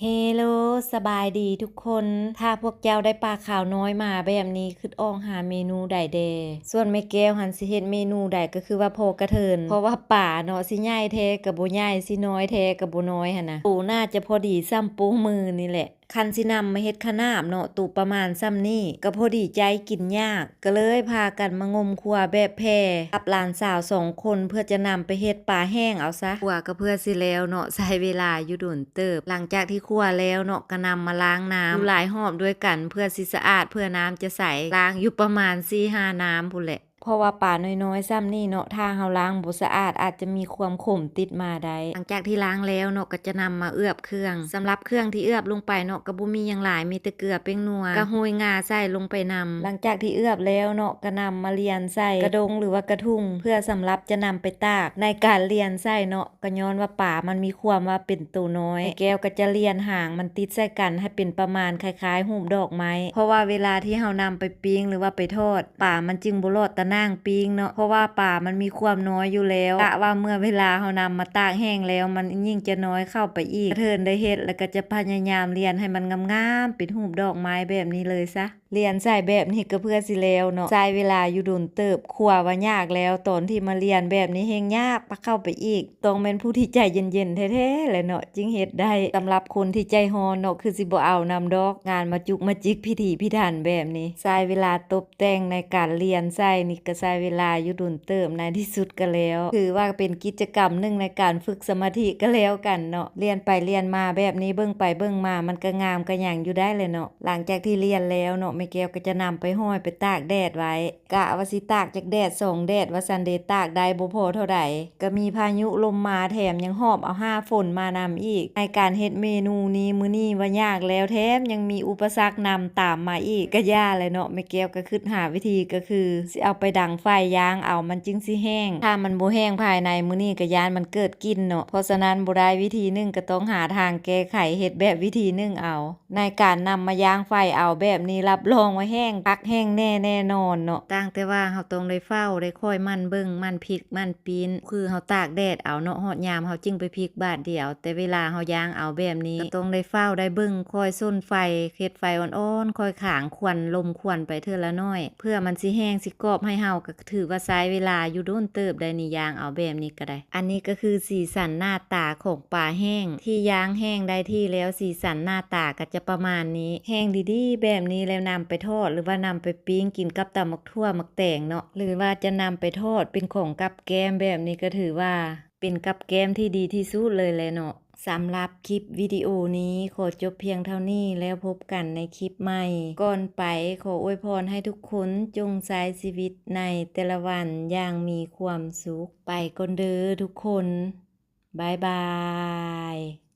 ເຮໂລ ສະບາຍດີທຸກຄົນ. ຖ້າພວກເຈົ້າໄດ້ປາຂາວນ້ອຍມາແບບນີ້ ຄິດອອກຫາເມນູໃດແດ່? ສ່ວນແມ່ແກ້ວຫັ້ນຊິເຮັດເມນູໃດກໍຄືວ່າພໍກະເທີນ ເພາະວ່າປາເນາະ ຊິໃຫຍ່ແທ້ກໍບໍ່ໃຫຍ່ ຊິນ້ອຍແທ້ກໍບໍ່ນ້ອຍຫັ້ນນະ. ໂຕໜ້າຈະພໍດີສ່ຳໂປ້ມືນີ້ແຫຼະ. ຄັນຊິນຳມາເຮັດຂະໜາບເນາະ ໂຕປະມານສ່ຳນີ້ກໍພໍດີໃຈ ກິນຍາກ. ກໍເລີຍພາກັນມາງົມຂົ້ວແບບແຜ່ກັບຫຼານສາວສອງຄົນ ເພື່ອຈະນຳໄປເຮັດປາແຫ້ງເອົາຊະ. ຂົ້ວກໍເພື່ອຊິແລ້ວເນາະ ໃຊ້ເວລາຢູ່ດົນເຕີບ. ຫຼັງຈາກທີ່ຂົ້ວແລ້ວເນາະ ກໍນຳມາລ້າງນ້ຳຢູ່ຫຼາຍຮອບດ້ວຍກັນ ເພື່ອຊິສະອາດ ເພື່ອນ້ຳຈະໃສ. ລ້າງຢູ່ປະມານສີ່ຫ້ານ້ຳພຸ້ນແຫຼະ ເພາະວ່າປານ້ອຍໆສ່ຳນີ້ເນາະ ຖ້າເຮົາລ້າງບໍ່ສະອາດ ອາດຈະມີຄວາມຂົມຕິດມາໄດ້. ຫຼັງຈາກທີ່ລ້າງແລ້ວເນາະ ກໍຈະນຳມາເອືອບເຄື່ອງ. ສຳລັບເຄື່ອງທີ່ເອືອບລົງໄປເນາະ ກໍບໍ່ມີຫຍັງຫຼາຍ ມີແຕ່ເກືອ ແປ້ງນົວ ກັບໂຮຍງາໃສ່ລົງໄປນຳ. ຫຼັງຈາກທີ່ເອືອບແລ້ວເນາະ ກໍນຳມາລຽນໃສ່ກະດົງ ຫຼືວ່າກະທຸ່ງ ເພື່ອສຳລັບຈະນຳໄປຕາກ. ໃນການລຽນໃສ່ເນາະ ກໍຍ້ອນວ່າປາມັນມີຄວາມວ່າເປັນໂຕນ້ອຍ ແມ່ແກ້ວກໍຈະລຽນຫາງມັນຕິດໃສ່ກັນໃຫ້ເປັນປະມານຄ້າຍໆຮູບດອກໄມ້ ເພາະວ່າເວລາທີ່ເຮົານຳໄປປີ້ງ ຫຼືວ່າໄປທອດ ປາມັນຈຶ່ງບໍ່ລອດຕາໜ່າງປີ້ງເນາະ ເພາະວ່າປາມັນມີຄວາມນ້ອຍຢູ່ແລ້ວ. ກະວ່າເມື່ອເວລາເຮົານຳມາຕາກແຫ້ງແລ້ວ ມັນຍິ່ງຈະນ້ອຍເຂົ້າໄປອີກ. ກະເທີນໄດ້ເຮັດ ແລ້ວກໍຈະພະຍາຍາມລຽນໃຫ້ມັນງາມໆ ເປັນຮູບດອກໄມ້ແບບນີ້ເລີຍຊະ. ລຽນໃສ່ແບບນີ້ກໍເພື່ອຊິແລ້ວເນາະ ໃຊ້ເວລາຢູ່ດົນເຕີບ. ຂົ້ວວ່າຍາກແລ້ວ ຕອນທີ່ມາລຽນແບບນີ້ແຮ່ງຍາກປາກເຂົ້າໄປອີກ. ຕ້ອງແມ່ນຜູ້ທີ່ໃຈເຢັນໆແທ້ໆແຫຼະເນາະ ຈຶ່ງເຮັດໄດ້. ສຳລັບຄົນທີ່ໃຈຮ້ອນເນາະ ຄືຊິບໍ່ເອົານຳດອກ ງານມາຈຸກມາຈິກພິຖີພິຖັນແບບນີ້. ໃຊ້ເວລາຕົບແຕ່ງໃນການລຽນໃສ່ນີ້ ກໍໃຊ້ເວລາຢູ່ດົນເຕີບ ໃນທີ່ສຸດກໍແລ້ວ. ຖືວ່າເປັນກິດຈະກຳໜຶ່ງໃນການຝຶກສະມາທິກໍແລ້ວກັນເນາະ. ລຽນໄປລຽນມາແບບນີ້ ເບິ່ງໄປເບິ່ງມາ ມັນກໍງາມກໍຫຍັງຢູ່ໄດ້ແຫຼະເນາະ. ຫຼັງຈາກທີ່ລຽນແລ້ວເນາະ ແມ່ແກ້ວກໍຈະນຳໄປຫ້ອຍໄປຕາກແດດໄວ້. ກະວ່າຊິຕາກຈັກແດດສອງແດດວ່າຊັ້ນເດ ຕາກໄດ້ບໍ່ພໍເທົ່າໃດ ກໍມີພາຍຸລົມມາ ແຖມຍັງຫອບເອົາຫ້າຝົນມານຳອີກ. ໃນການເຮັດເມນູນີ້ມື້ນີ້ວ່າຍາກແລ້ວ ແຖມຍັງມີອຸປະສັກນຳຕາມມາອີກ ກະຢ່າແຫຼະເນາະ. ແມ່ແກ້ວກໍຄິດຫາວິທີ ກໍຄືຊິເອົາໄປດັງໄຟ ຍ່າງເອົາ ມັນຈຶ່ງຊິແຫ້ງ. ຖ້າມັນບໍ່ແຫ້ງພາຍໃນມື້ນີ້ ກໍຢ້ານມັນເກີດກິ່ນເນາະ. ເພາະສະນັ້ນ ບໍ່ໄດ້ວິທີໜຶ່ງ ກໍຕ້ອງຫາທາງແກ້ໄຂ ເຮັດແບບວິທີໜຶ່ງເອົາ. ໃນການນຳມາຍ່າງໄຟເອົາແບບນີ້ ຮັບຮອງວ່າແຫ້ງຄັກແຫ້ງແນ່ແນ່ນອນເນາະ. ຕ່າງແຕ່ວ່າເຮົາຕ້ອງໄດ້ເຝົ້າ ໄດ້ຄອຍໝັ່ນເບິ່ງ ໝັ່ນພິກ ໝັ່ນປີ້ນ ຄືເຮົາຕາກແດດເອົາເນາະ ຮອດຍາມເຮົາຈຶ່ງໄປພິກບາດດຽວ. ແຕ່ເວລາເຮົາຍ່າງເອົາແບບນີ້ ກໍຕ້ອງໄດ້ເຝົ້າ ໄດ້ເບິ່ງ ຄອຍສົນໄຟ ເຮັດໄຟອ່ອນໆ ຄອຍຂາງຄວັນ ລົມຄວັນໄປເທື່ອລະໜ້ອຍ ເພື່ອມັນຊິແຫ້ງຊິກອບໃຫ້ເຮົາ ກໍຖືວ່າໃຊ້ເວລາຢູ່ດົນເຕີບໄດ໋ນີ້ ຍ່າງເອົາແບບນີ້ກໍໄດ້. ອັນນີ້ກໍຄືສີສັນໜ້າຕາຂອງ ປາແຫ້ງທີ່ຍ່າງແຫ້ງໄດ້ທີ່ແລ້ວ ສີສັນໜ້າຕາກໍຈະປະມານນີ້. ແຫ້ງດີໆແບບນີ້ແລ້ວນຳໄປທອດ ຫຼືວ່ານຳໄປປີ້ງກິນກັບຕຳບັກຖົ່ວໝາກແຕງເນາະ ຫຼືວ່າຈະນຳໄປທອດເປັນຂອງກັບແກ້ມແບບນີ້ ກໍຖືວ່າເປັນກັບແກ້ມທີ່ດີທີ່ສຸດເລີຍແຫຼະເນາະ. ສຳລັບຄລິບວິດີໂອນີ້ຂໍຈົບພຽງເທົ່ານີ້ ແລ້ວພົບກັນໃນຄລິບໃໝ່. ກ່ອນໄປ ຂໍອວຍພອນໃຫ້ທຸກຄົນຈົ່ງໃຊ້ຊີວິດໃນແຕ່ລະວັນຢ່າງມີຄວາມສຸກ. ໄປກ່ອນເດີທຸກຄົນ. ບາຍບາຍ.